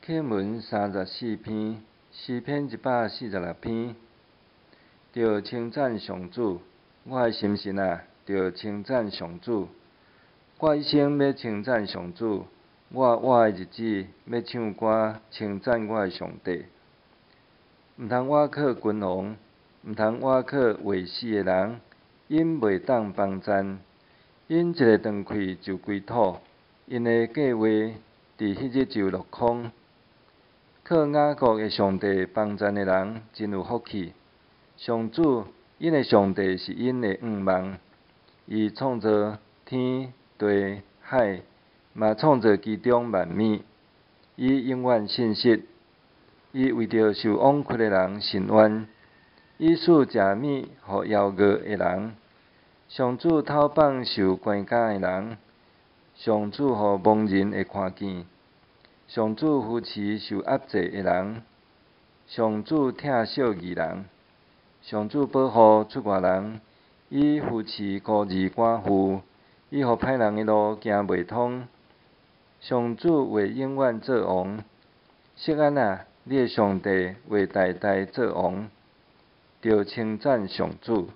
課文34篇，詩篇146篇，著稱讚上主，我的心神啊，著稱讚上主。我一生欲稱讚上主，我活的日子欲唱歌稱讚我的上帝。毋通倚靠君王，毋通倚靠未死的人，𪜶袂當幫贊，𪜶一个斷氣就歸土，𪜶的計劃佇彼日就落空。靠雅各的上帝幫贊的人真有福氣。上主，𪜶的上帝是𪜶的向望，伊創造天地海，嘛創造其中萬物。伊永遠信實，伊為著受枉屈的人伸冤，伊賜食物予枵餓的人。上主透放受關監的人，上主予盲人會看見，上主扶持受壓制的人，上主疼惜義人，上主保護出外人，伊扶持孤兒寡婦，伊予歹人的路行袂通。上主會永遠做王，錫安啊，你的上帝會代代做王，著稱讚上主。